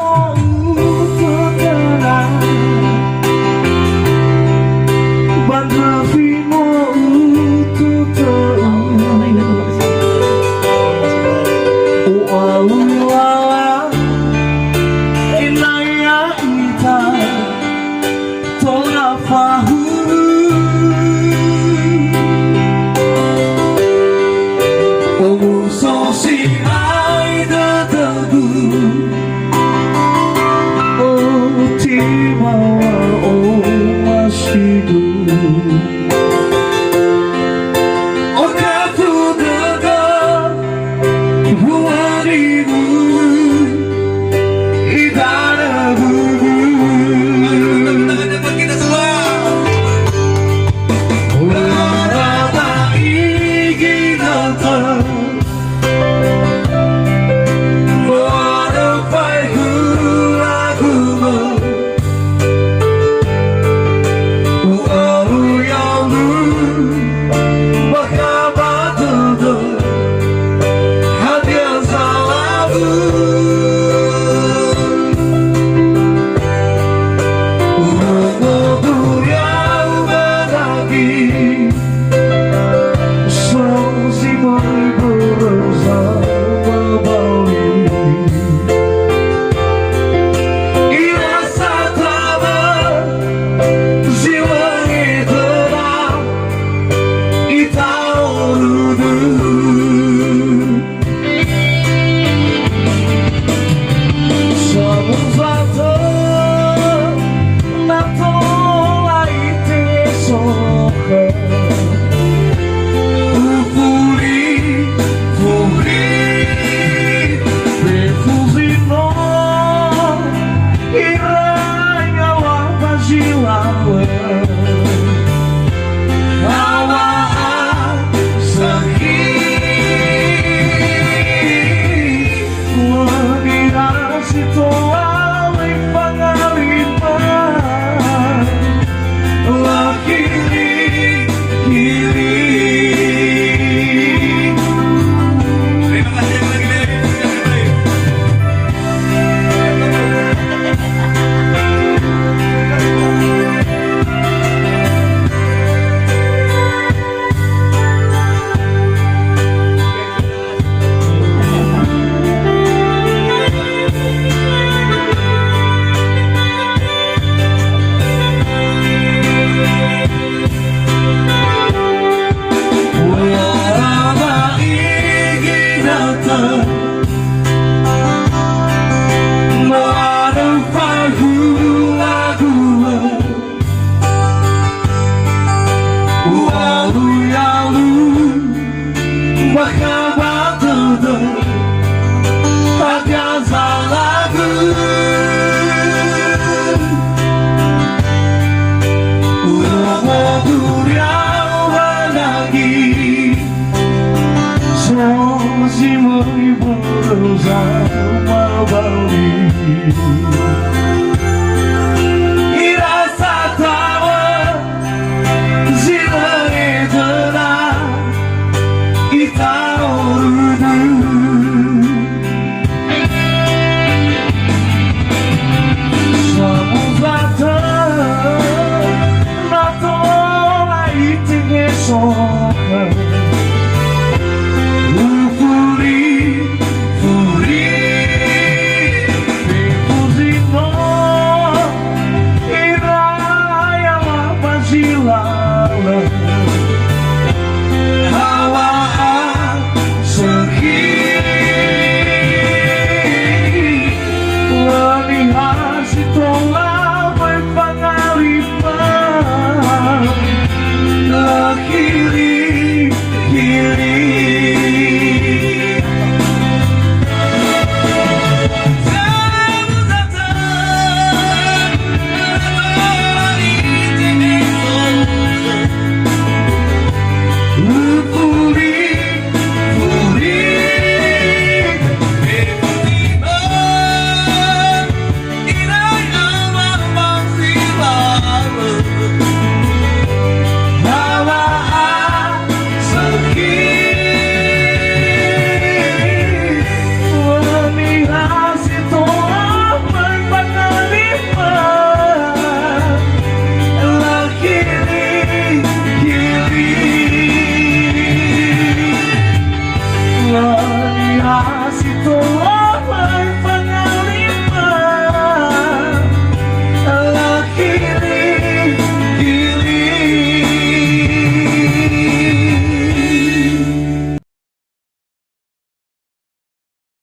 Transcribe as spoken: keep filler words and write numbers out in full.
Utu töra, ba ndröfi mo utu töra. U'alu lala, ena'ö ya'ita tola fahurung. Omuso si'ai dödögu, o tibawa omasigu. Okafu dödö, Bu'anigu, idara bubu. Lara ba iginata, lara faehula guma. U'alu-alu, bakha ba dödö, hadia zalagu. Urongo duriau ba daging, so zi möi börö zamabali. Ira satama zi wangi töra itaorudu. Samuzatö na tola itesokhö. Ufuli, fuli, fefu zi no irai ngawa ba zi lalö. Awa a sakhi. Lö nira si tola lö fangalima. Lakili, kili. Terima kasih lagi, Dek. U'alu-alu, bakha ba dödö, hadia zalagu. Urongo duriau ba daging, so zi möi börö zamabali.